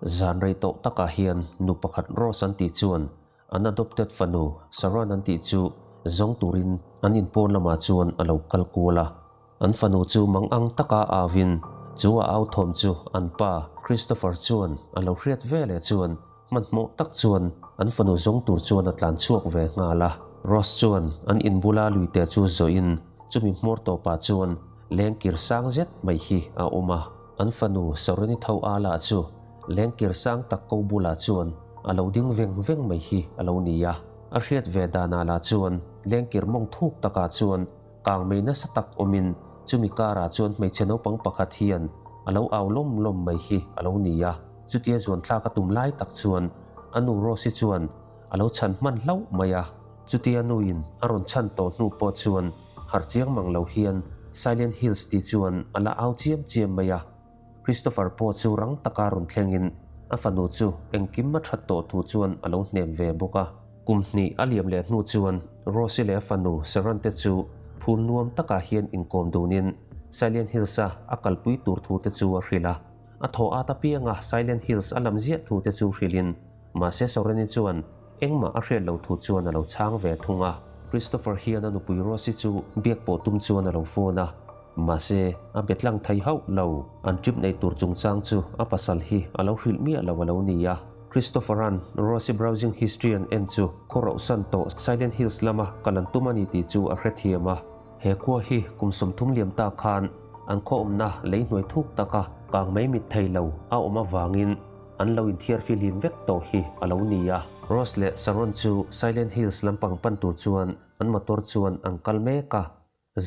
Zan rei tawh takah hian nu pakhat Rose an tih chuan an adopted fanu Saran an tih chu zawng turin an inpawn lamah chuan a lo kal kual a. An fanu chu mang ang taka auin chu a au thawm chu an pa Christopher chuan a lo hriat ve leh chuan hmanhmawh tak chuan an fanu zawng tur chuan a tlan chhuak ve nghal a. Rose chuan an inbula luite chu zawhin chumi hmawr tawpah chuan lengkir sang zet mai hi a awm a. An fanu Sarini tho a lah chu lengkir sang tak ko bulah chuan a lo ding veng veng mai hi a lo ni a. A hriat ve danah lah chuan lengkir mawng thuk takah chuan Kang mei nasa tak awmin chumi karah chuan hmeichhe naupang pakhat hian a lo au lawm lawm mai hi a lo ni a. Chutia zuan thlak a tum lai tak chuan a nu Rose-i chuan a lo chhan hman hlauh mai a. Chutia nuin a rawn chhan tawh hnu pawh chuan harh chiang mang lo hian Silent Hills tih chuan a la au chiam chiam mai a. Christopher pawh chu rang taka rawn thlengin a fanu chu engkim a that tawh thu chuan a lo hnem ve bawk a. Kum hnih a liam leh hnu chuan Rose-i leh a fanu Sharon te chu phul nuam takah hian inkawm dunin Silent Hills-a a kalpui tur thu te chu a hrilh a. A thaw at apianga Silent Hills a lam ziah thu te chu hrilhin mahse Sharon-i chuan engmah a hriat lo thu chuan a lo chhang ve thung a. Christopher hian a nupui Rose-i chu biak pawh tum chuan a lo phone a. Mahse, a be tlang thei hauh lo. An trip nei tur chungchang chu a pasal hi a lo hrilh miah lo a lo ni a. Christopher-a'n Rose-i browsing history an en chu khaw rauhsan tawh Silent Hills lama kal an tum a ni tih chu a hrethiam a. He khua hi kum 30 liam ta khan an khaw awmna lei hnuai thuk taka kang mai mit thei lo a awm avangin an lo inthiar fihlim vek tawh hi a lo ni a. Rose leh Sharon chu Silent Hills lampang pan tur chuan an motor chuan an kal mek a.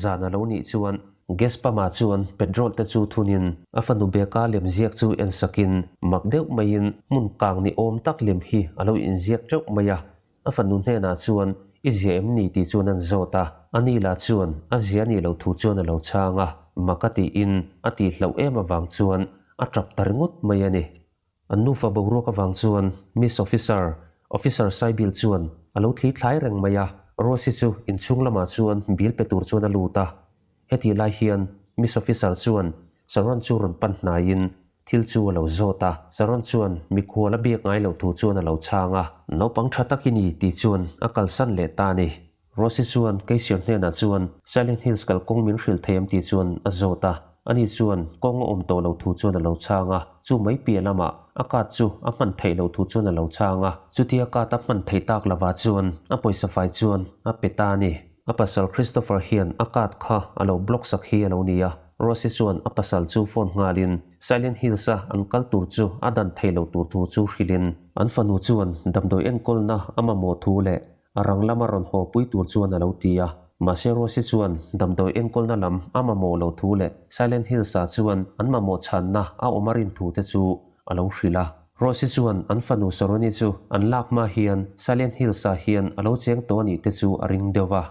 Zan a lo nih chuan gas pump-ah chuan petrol te chu thunin a fanu beka lem ziak chu en sakin mak deuh maiin hmun kang ni awm tak lem hi a lo inziak teuh mai a. A fanu hnenah chuan i zia em ni tih chuan an zawt a, ani lah chuan a zia nih loh thu chuan a lo chhang a, mak a tiin a tih hlauh em avang chuan a tap ta ringawt mai a ni. An nufa boruak avang chuan Miss Officer, Officer Saibil chuan a lo thli thlai reng mai a, Rose-i chu inchhung lamah chuan bil pe tur chuan a lut a. Hetih lai hian Miss Officer chuan Sharon chu rawn pan hnaiin thil chu a lo zawt a, Sharon chuan mikhual a biak ngai loh thu chuan a lo chhang a. Naupang tha tak i ni tih chuan a kalsan leh ta a ni. Rosy chuan Casey hnenah chuan Silent Hills kalkawng min hrilh thei em tih chuan a zawt a, ani chuan kawng a awm tawh lo thu chuan a lo chhang a, chu mai piah lamah a card chu a hman theih loh thu chuan a lo chhang a, chutia card a hman theih tak lovah chuan a pawisa fai chuan a pe ta a ni. A pasal Christopher hian a card kha a lo block sak hi a lo ni a, Rosy chuan a pasal chu phone nghalin Silent Hills a an kal tur chu a dan theih loh tur thu chu hrilhin an fanu chuan damdawi enkawlna a mamawh thu leh A rang lama rawn haw pui tur chuan a lo ti a. Mahse Rosy chuan damdawi enkawlna lam a mamawh lo thu leh Silent Hills-ah chuan an mamawh chhanna a awm a rin thu te chu a lo hrilh a. Rosy chuan an fanu Saroni chu an lak hma hian Silent Hills-ah hian a lo cheng tawh a nih te chu a ring deuh va.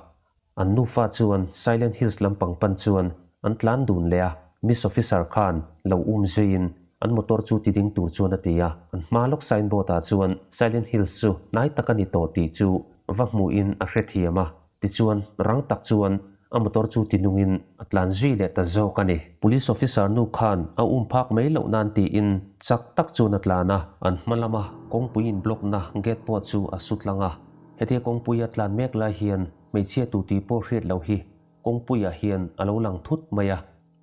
An nufa chuan Silent Hills lampang pan chuan an tlan dun leh a, Miss Officer khan lo um zuiin an motor chu ti ding tur chuan a ti a. An hma lawk signboard ah chuan Silent Hills chu hnai tak a ni tawh tih chu va hmuhin a hrethiam a, tichuan rang tak chuan a motor chu ti nungin a tlan zui leh ta zawk a ni. Police officer nu khan a um phak mai loh nan tiin chak tak chuan a tlan a, an hma lama kawngpui in block na gate pawh chu a su tlang a. Hetia kawngpui a tlan mek lai hian hmeichhia tu tih pawh hriat loh hi kawngpuiah hian a lo lang thut mai a,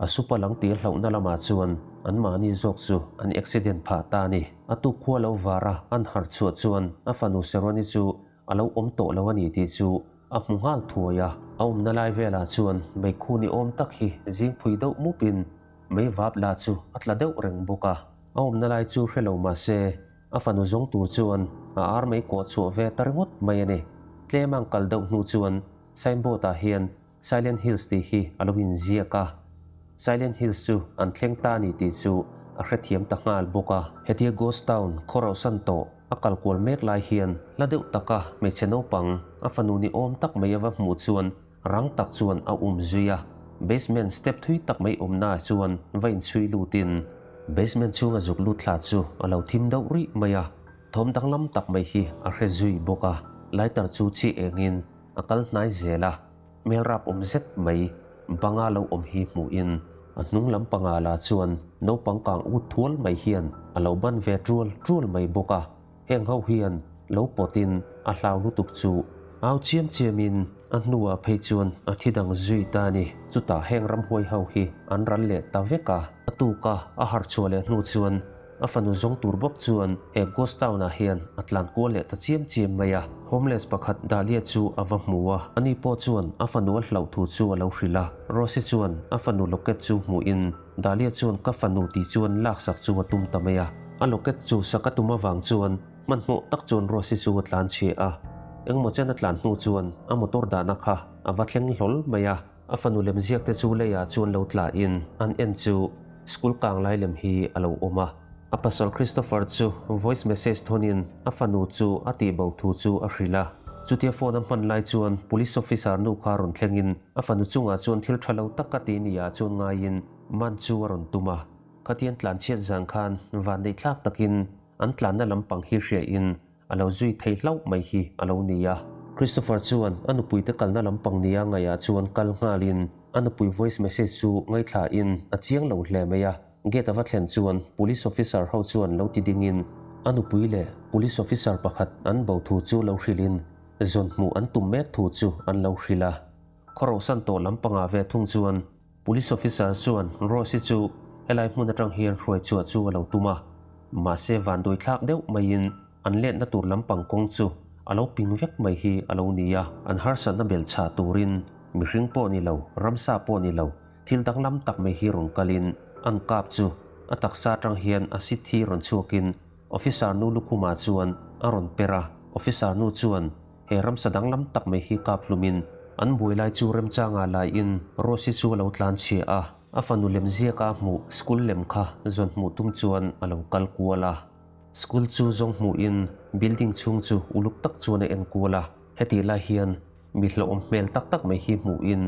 a supa lang tir hlauhna lamah chuan anmahni zawk chu an accident phah ta a ni. A tuk khua lo var a an harh chhuah chuan a fanu Seroni chu a lo awm tawh lo a ni tih chu a hmu nghal thuai a. A awmna lai velah chuan meikhu ni awm tak hi zing phui deuh mupin mei vap lah chu a tla deuh reng bawk a. A awmna lai chu hre lo mahse A fanu zawng tur chuan a ar mai kawh chhuah ve ta ringawt mai a ni. Tlem ang kal deuh hnu chuan signboard ah hian Silent Hills tih hi a lo inziak a. Silent Hills chu an thleng ta a ni tih chu a hrethiam ta nghal bawk a. Hetia ghost town khaw rauhsan tawh a kal kual mek lai hian hla deuh taka hmeichhe naupang a fanu ni awm tak mai a va hmuh chuan rang tak chuan a um zui a, basement step thui tak mai awmnaah chuan va inchhui lutin basement chhunga zuk lut thla chu a lo thim deuh rih mai a, thawm danglam tak mai hi a hre zui bawk a, lighter chu chi engin a kal hnai zel a, hmel rap awm zet mai banga lo awm hi hmuhin a hnung lam panga lah chuan. naupang kang ut thual mai hian a lo ban ve ṭual ṭual mai bawk a. Heng ho hian lo pawtin a hlau lutuk chu au chiam chiamin a hnuah phei chuan a thi dang zui ta a ni. Chutah heng ramhuai ho hi an ral leh ta vek a. A tuka a harh chhuah leh hnu chuan a fanu zawng tur bawk chuan he ghost town ah hian a tlan kual leh ta chiam chiam mai a. Homeless pakhat Dahlia chu a va hmu a, ani pawh chuan a fanu a hlauh thu chu a lo hrilh a. Rose chuan a fanu locket chu hmuhin Dahlia chuan ka fanu tih chuan laksak chu a tum ta mai a. A locket chu sak a tum avang chuan hmanhmawh tak chuan Rose chu a tlan chhe a. Engmaw chen a tlan hnu chuan a motor dahna kha a va thleng hlawl mai a. A fanu lem ziak te chu leiah chuan lo tlahin an en chu school kang lai lem hi a lo awm a. A pasal Christopher chu voice message thawnin a fanu chu a tihbo thu chu a hrilh a. Chutia phone a hman lai chuan police officer nu kha rawn thlengin a fanu chungah chuan thil tha lo tak a ti nia chuan ngaiin man chu a rawn tum a. Khatian tlanchhiat zan khan vanneihthlak takin an tlanna lampang hi hriain a lo zui thei hlauh mai hi a lo ni a. Christopher chuan a nupuite kalna lampang nia ngaihah chuan kal nghalin a nupui voice message chu ngaithlain a chiang lo hle mai a. Gate a va thlen chuan police officer ho chuan lo ti dingin a nupui leh police officer pakhat an bo thu chu lo hrilhin zawn hmuh an tum mek thu chu an lo hrilh a. Khawrohsan tawh lampangah ve thung chuan Police officer chuan Rose-i chu helai hmun atang hian hruai chhuah chu a lo tum a, mahse vanduai thlak deuh maiin an letna tur lampang kawng chu a lo ping vek mai hi a lo ni a. An harsatna bel chhah turin mihring pawh ni lo, ramsa pawh ni lo, thil danglam tak mai hi rawn kalin an kap chu a taksa atang hian acid hi rawn chhuakin officer nu lukhumah chuan a rawn per a, officer nu chuan He ramsa danglam tak mai hi kap hlumin an buai lai chu remchangah laiin Rose-i chu a lo tlan chhia a, a fanu lem ziaka a hmuh school lem kha zawn hmuh tum chuan a lo kal kual a. School chu zawng hmuhin building chhung chu uluk tak chuan a en kual a, hetih lai hian mi hlauhawm hmel tak tak mai hi hmuhin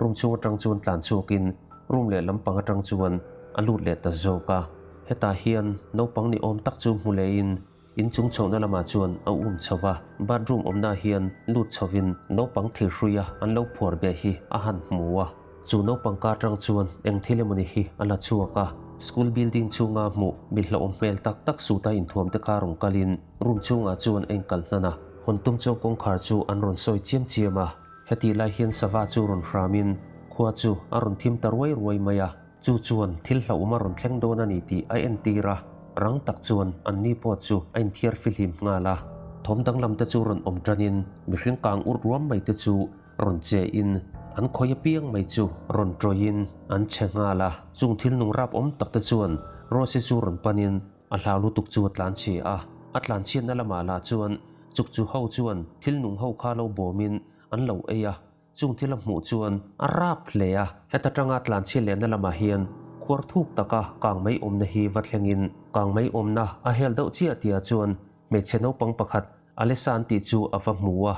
room chhung atang chuan tlan chhuakin room leh lampang atang chuan a lut leh ta zawk a. Hetah hian naupang ni awm tak chu hmu lehin In chung chhohna lamah chuan a um chho va, bathroom awmnaah hian lut chhovin naupang thil hruia an lo phuar beh hi a han hmu a. Chu naupang kar tang chuan eng thil emawni hi a la chhuak a, school building chhunga hmuh mi hlauhawm hmel tak tak suta inthuam te kha rawn kalin room chhungah chuan a inkal hnan a. Hawn tum chuan kawngkhar chu an rawn sawi chiam chiam a, hetih lai hian sava chu rawn hramin khua chu a rawn thim ta ruai ruai mai a. Chu chuan thil hlauhawm a rawn thleng dawn a ni tih a entir a, rang tak chuan anni pawh chu a inthiar fihlim nghal a. Thawm danglam te chu rawn awm tanin mihring kang ur ruam mai te chu rawn che in an khawi apiang mai chu rawn tawiin an che nghal a. Chung thil nung rap awm tak te chuan Rose-i chu rawn panin a hlau lutuk chu a tlan chhi a. A tlan chhiatna lamah lah chuan chukchu ho chuan thil nung ho kha lo bawmin an lo ei a. Chung thil a hmuh chuan a rap hle a, heta tanga tlanchhiat lehna lamah hian khuar thuk taka kangmei awmna hi va thlengin kangmei awmna a hel deuh chiah tihah chuan hmeichhe naupang pakhat Alessa an tih chu a va hmu a,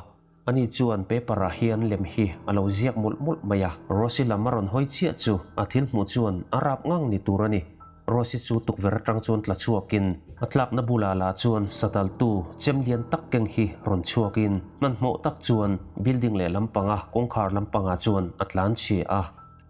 ani chuan paper ah hian lem hi a lo ziak mawlh mawlh mai a, Rosy lam a rawn hawi chiah chu a thil hmuh chuan a rap ngang ni tur a ni. Rosy chu tukverh atang chuan tla chhuakin a tlakna bulah lah chuan sataltu chem lian tak keng hi rawn chhuakin hmanhmawh tak chuan building leh lampanga kawngkhar lampangah chuan a tlan chhia a.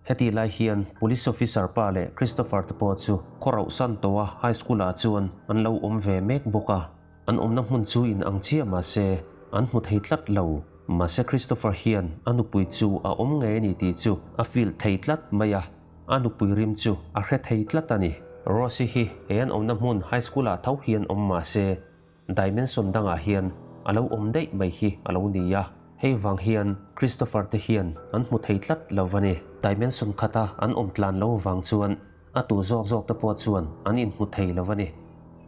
Hetih lai hian Police Officer pa leh Christopher te pawh chu khaw rauhsan tawha High School ah chuan an lo awm ve mek bawk a. An awmna hmun chu in ang chiah mahse an hmu thei tlat lo. Mahse Christopher hian a nupui chu a awm ngei a ni tih chu a feel thei tlat mai a. A nupui rim chu a hre thei tlat a ni. Rosy hi he an awmna hmun high school ah tho hian awm mah se, dimension dangah hian a lo awm daih mai hi a lo ni a. Hei vang hian Christopher te hian an hmu thei tlat lo va ni. Dimension khata an awm tlan lo vang chuan a tu zawk zawk te pawh chuan an inhmu thei lo va ni.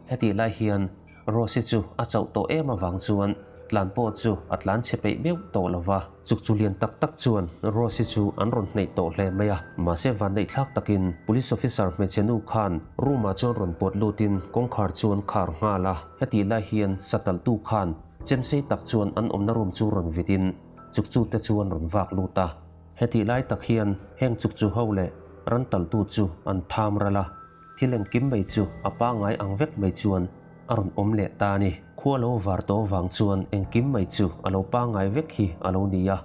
Hetih lai hian Rose-i chu a chauh tawh em avang chuan tlan pawh chu a tlan chhe peih meuh tawh lo va. Chuk chu lian tak tak chuan Rose-i chu an rawn hneih tawh hle mai a. Mahse vanneihthlak takin Police Officer hmeichhe nu khan room-ah chuan rawn pawt lutin kawngkhar chu an khar nghal a. Hetih lai hian sataltu khan chemsei tak chuan an awmna room chu rawn vitin chuk chu te chu an rawn vak lut a. Hetih lai tak hian heng chuk chu ho leh ran taltu chu an tham ral a. Thil engkim mai chu a pangngai ang vek mai chuan a rawn awm leh ta a ni. Khua lo var tawh vang chuan engkim mai chu a lo pangngai vek hi a lo ni a.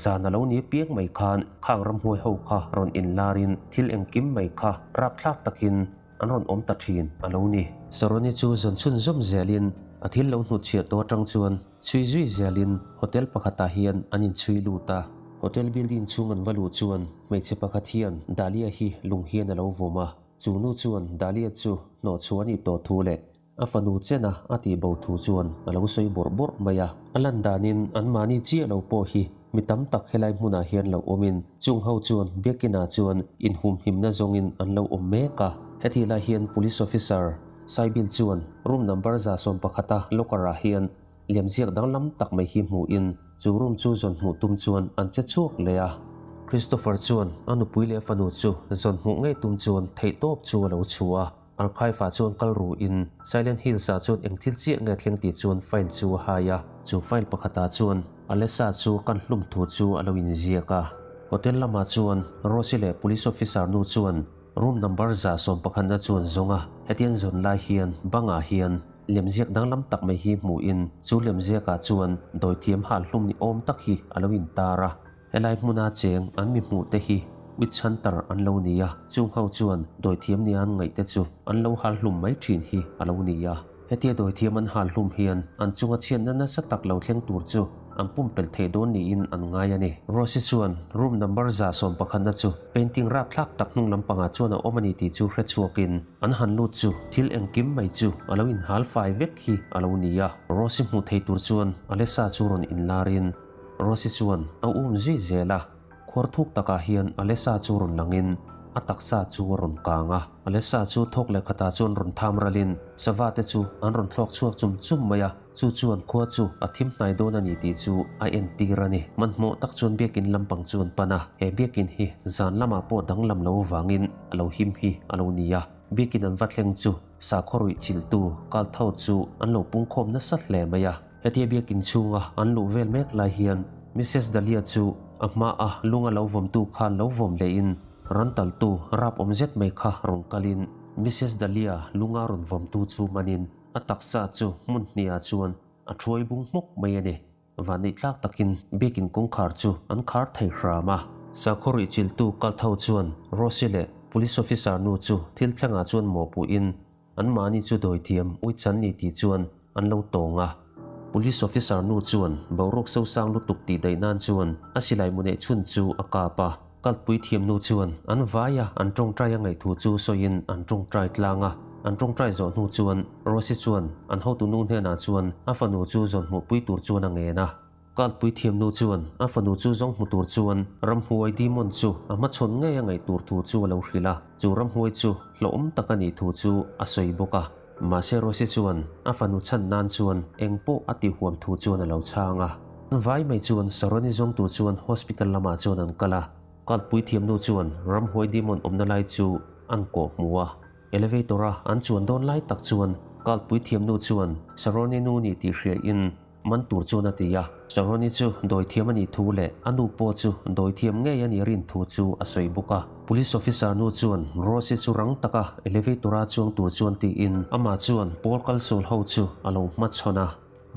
Zan a lo ni piang mai khan khang ramhuai ho kha rawn inlarin thil engkim mai kha rapthlak takin. an rawn awm ta thin a lo ni. Saroni chu zawn chhunzawm zelin a thil lo hnutchhiah tawh atang chuan chhui zui zelin hotel pakhatah hian an inchhui lut a. Hotel building chhung an va luh chuan hmeichhe pakhat hian Dahlia hi lung hian a lo vawm a, chu nu chuan Dahlia chu hnawhchhuah a nih tawh thu leh A fanu chena a tih bo thu chuan a lo sawi bawrh bawrh mai a. A lan danin anmahni chiah lo pawh hi mi tam tak helai hmunah hian lo awmin chung ho chuan biakinah chuan inhumhimna zawngin an lo awm mek a. Hetih lai hian Police Officer Saibil chuan room number 111 a locker ah hian Liamziak danglam tak mai hi hmuhin chu room chu zawn hmuh tum chuan an che chhuak leh a. Christopher chuan a nupui leh a fanu chu zawn hmuh ngei tum chuan theihtawp chu a lo chhuah a. Archive ah chuan kal ru in Silent Hills ah chuan eng thil chiah nge thleng tih chuan file chu a hai a, chu file pakhat ah chuan Alessa chu kan hlum thu chu a lo inziak a. Hotel lamah chuan Rosy leh police officer nu chuan room number 111 na chuan zawng a, hetiang zawn lai hian bang ah hian lemziak danglam tak mai hi hmuh in chu lemziak ah chuan dawithiam hal hlum ni awm tak hi a lo intar a. Helai hmuna cheng an mi hmuh te hi witch hunter an lo ni a, chung ho chuan dawithiam nia an ngaih te chu an lo hal hlum mai thin hi a lo ni a. Hetia dawithiam an hal hlum hian an chunga chhiatna nasa tak lo thleng tur chu an pumpelh theih dawn niin an ngai a ni. Rosy chuan room number 111 na chu painting rapthlak tak hnung lampangah chuan a awm a ni tih chu hre chhuakin an han lut chu thil engkim mai chu a lo inhal fai vek hi a lo ni a. Rosy hmuh thei tur chuan Alessa chu rawn inlarin Rosy chuan a um zui zel a, khuar thuk takah hian Alessa chu rawn langin a taksa chu a rawn kang a. Alessa chu thawk leh khatah chuan rawn tham ralin sava te chu an rawn thlawk chhuak chum chum mai a, chu chuan khua chu a thim hnai dawn a ni tih chu a entir a ni. Hmanhmawh tak chuan biakin lampang chu an pan a, he biakin hi zan lamah pawh danglam lo vangin a lo him hi a lo ni a. Biakin an va thleng chu sakhaw ruih chilhtu Kaltho chu an lo pungkhawm nasa hle mai a. Hetia biakin chhunga an luh vel mek lai hian Missus Dahlia chu a hmaa lunga lo vawmtu khan lo vawm lehin ran taltu rap awm zet mai kha rawn kalin Missus Dahlia lunga rawn vawmtu chu manin a taksa chu hmun hniah chuan a thuai bung hmawk mai a ni. Vanneih tlak takin biakin kawngkhar chu an khar thei hram a. Sakhaw ruihchilhtu Kaltho chuan Rosy leh Police Officer nu chu thil thlengah chuan mawhpuhin Anmahni chu dawithiam Uichan ni tih chuan an lo tawng a. Police officer nu chuan boruak sosang lutuk tih daih nan chuan a silai mu neih chhun chu a kap a. Kalpui thiam nu chuan an vai a, an tawngtai a ngaihthu chu sawiin an tawngtai tlang a. An tawngtai zawh hnu chuan Rosy chuan an hotu nu hnenah chuan a fanu chu zawn hmuhpui tur chuan a ngen a. Kalpui thiamnu chuan a fanu chu zawng hmu tur chuan ramhuai demon chu a hmachhawn ngei a ngaih tur thu chu a lo hrilh a, chu ramhuai chu hlauhawm tak a nih thu chu a sawi bawk a. Mahse Rosy chuan a fanu chhan nan chuan eng pawh a tih huam thu chuan a lo chhang a. Vai mai chuan Saroni zawng tur chuan hospital lamah chuan an kal a, Kalpui thiamnu chuan ramhuai demon awmna lai chu an kawh hmu a. Elevator a an chuan dawn lai tak chuan Kalpui thiamnu chuan Saroni nu nih tih hria in Man tur chuan a ti a. Saroni chu dawithiam a nih thu leh a nu pawh chu dawithiam ngei a nih rin thu chu a sawi bawk a. Police officer nu chuan Rose-i chu rang taka elevator-a chuang tur chuan tiin amah chuan pawl kalsual ho chu a lo hmachhawn a.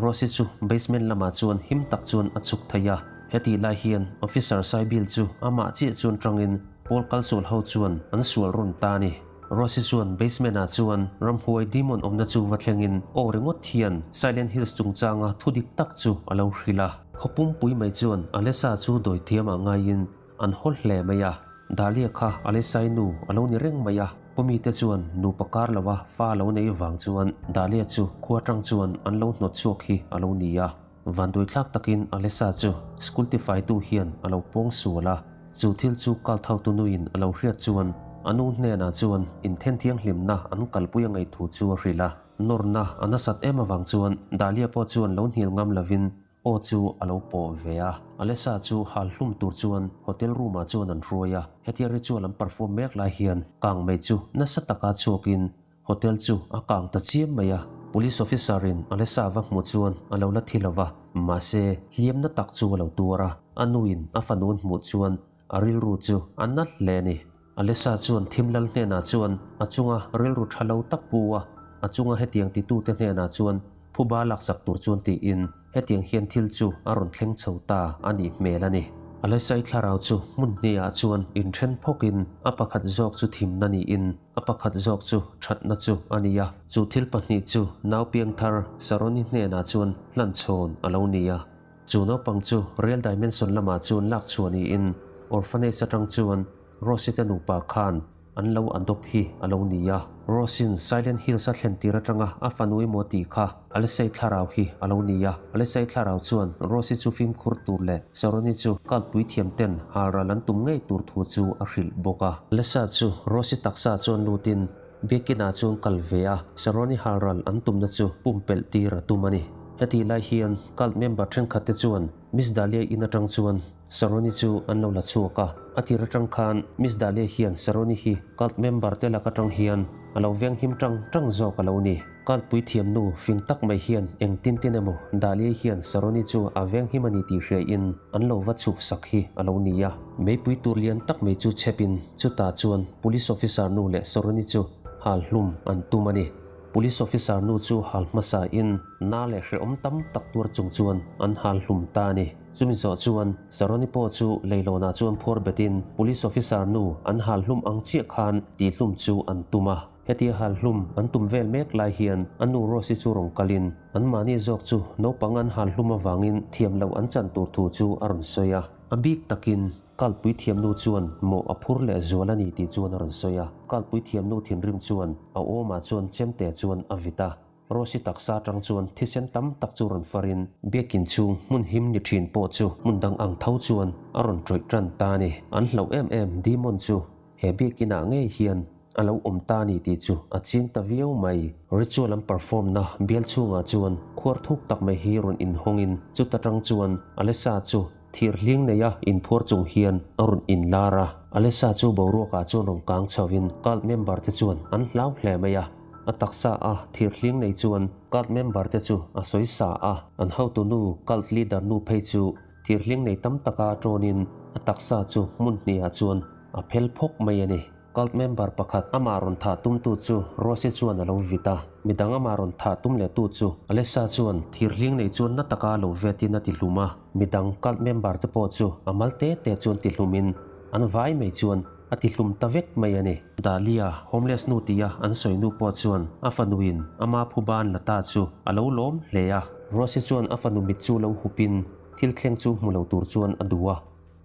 Rose-i chu basement lamah chuan him tak chuan a chhuk thei a. Hetih lai hian officer Saibil chu amah chiah chuan tangin pawl kalsual ho chuan an sual rawn ta a ni. Rosy chuan basement ah chuan ramhuai demon awmna chu va thlengin aw ringawt hian Silent Hills chungchanga thu dik tak chu a lo hrilh a. Khaw pumpui mai chuan Alessa chu dawithiam ah ngaiin an haw hle mai a. Dahlia kha Alessai nu a lo ni reng mai a. Khaw mite chuan nupa kar lo a fa lo nei vang chuan Dahlia chu khua tang chuan an lo hnawt chhuak hi a lo ni a. Vanduaithlak takin Alessa chu school tifaitu hian a lo pawng sual a. Chu thil chu Kalthautu nuin a lo hriat chuan a nu hnenah chuan inthen thianghlimna an kalpui a ngaih thu chu a hrilh a. Nawrna a nasat em avang chuan Dahlia pawh chuan lo hnial ngam lovin aw chu a lo pawh ve a. Alessa chu hal hlum tur chuan hotel room ah chuan an hruai a. Hetia ritual an perform mek lai hian kang mei chu nasa taka chhuakin Hotel chu a kang ta chiam mai a, Police officer in Alessa va hmuh chuan a lo la thi lo va, mahse hliamna tak chu a lo tuar a, a nuin a fanu hmuh chuan a rilru chu a nat hle a ni. Alessa chuan thim lal hnenah chuan a chunga rilru tha lo tak pu a, a chunga hetiang titute hnenah chuan phuba laksak tur chuan tiin hetiang hian thil chu a rawn thleng chho ta a nih hmel a ni. Alesai thlarau chu hmun hnihah chuan inthen phawkin a pakhat zawk chu thimna niin a pakhat zawk chu thatna chu a ni a. Chu thil pahnih chu nau piangthar Saroni hnenah chuan hlanchhawn a lo ni a. Chu naupang chu Real Dimension lamah chuan lak chhuah niin Orphanage atang chuan Rose-i te nupa khan an lo adopt hi a lo ni a. Rose-in Silent Hills a thlen tir atanga a fanu emaw tih kha Alessei thlarau hi a lo ni a. Alessei thlarau chuan Rose-i chu fimkhur tur leh Saroni chu kalpui thiam ten halral an tum ngei tur thu chu a hrilh bawk a. Alessa chu Rose-i taksa chuan lutin Biakinah chuan kal ve a, Saroni halral an tumna chu pumpelh tir a tum a ni. Hetih lai hian cult member thenkhat te chuan Miss Dahlia in atang chuan Saroni chu an lo la chhuak a, a tir atang khan Miss Dahlia hian Saroni hi cult member te lak atang hian a lo veng him tang tang zawk a lo ni. Cult puithiam nu fing tak mai hian eng tin tin emaw Dahlia hian Saroni chu a veng him a ni tih hria in an lo va chhuh sak hi a lo ni a. Meipui tur lian tak mai chu chep in chutah chuan Police officer nu leh Saroni chu hal hlum an tum a ni. Police officer nu chu hal hmasa in na leh hrehawm tam tak tuar chung chuan an hal hlum ta a ni. Chumi zawh chuan Saroni pawh chu leilawnah chuan phuar betin Police officer nu an hal hlum ang chiah khan tih hlum chu an tum a. Hetia hal hlum an tum vel mek lai hian a nu Rose-i chu rawn kalin anmahni zawk chu naupang an hal hlum avangin thiam loh an chan tur thu chu a rawn sawi a. A bik takin Kalpui thiamnu chuan mawh a phur leh zual a ni tih chuan a rawn sawi a. Kalpui thiamnu thinrim chuan a awmah chuan chemte chuan a vit a. Rosy taksa atang chuan thisen tam tak chu rawn farin biakin chhung hmun him ni thin pawh chu hmun dang ang tho chuan a rawn tawih tan ta a ni. An hlauh em em Demon chu he biakinah ngei hian a lo awm ta a ni tih chu a chiang ta viau mai. Ritual an perform na bial chhungah chuan khuar thuk tak mai hi rawn inhawngin chuta tang chuan Alessa chu Thir hling neia inphuar chung hian a rawn inlar a, Alessa chu boruakah chuan rawn kang chhovin cult member te chuan an hlau hle mai a. A taksa a thir hling nei chuan cult member te chu a sawi sa a, an hotu nu cult leader nu phei chu thir hling nei tam taka tawnin a taksa chu hmun hnihah chuan a phel phawk mai a ni. Cult member pakhat amah rawn thah tumtu chu Rose chuan a lo vit a, midang amah rawn thah tum leh tu chu Alessa chuan thir hling nei chuan na taka lo vetin a ti hlum a, midang cult member te pawh chu a mal te te chuan ti hlumin an vai mai chuan a ti hlum ta vek mai a ni. Dahlia, homeless nu tia an sawi nu pawh chuan a fanuin ama phuban la ta chu a lo lawm hle a, Rose chuan a fanu mit chu lo hupin thil thleng chu hmu lo tur chuan a duh a.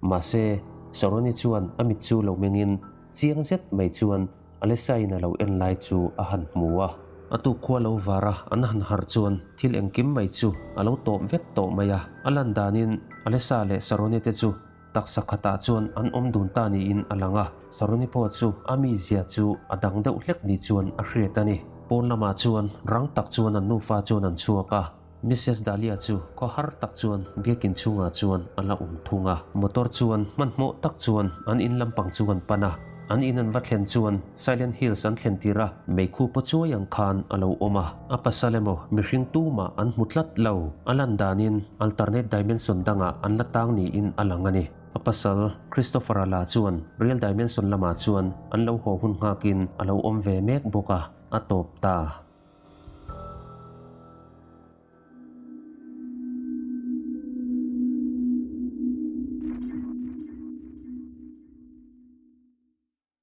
Mahse, Saroni chuan a mit chu lo mengin chiang zet mai chuan Alessa-in a lo en lai chu a han hmu a. A tuk khua lo var a, an han harh chuan thil engkim mai chu a lo tawp vek tawh mai a. A lan danin Alessa leh Saroni te chu taksa khatah chuan an awm dun ta niin a lang a. Saroni pawh chu a mizia chu a dang deuh hlek ni chuan a hriat a ni. Pawn lamah chuan rang tak chuan an nufa chuan an chhuak a. Missus Dahlia chu khaw har tak chuan biakin chhungah chuan a la awm thung a. Motor chuan hmanhmawh tak chuan an in lampang chu an pan a. An in an va thlen chuan Silent Hills an thlen tir a, meikhu paw chuai ang khan a lo awm a. A pasal emaw mihring tumah an hmu tlat lo. A lan danin alternate dimension dangah an la tang niin a lang a ni. A pasal Christopher-a la chuan real dimension lamah chuan an lo haw hun nghakin a lo awm ve mek bawk a, a tawp ta.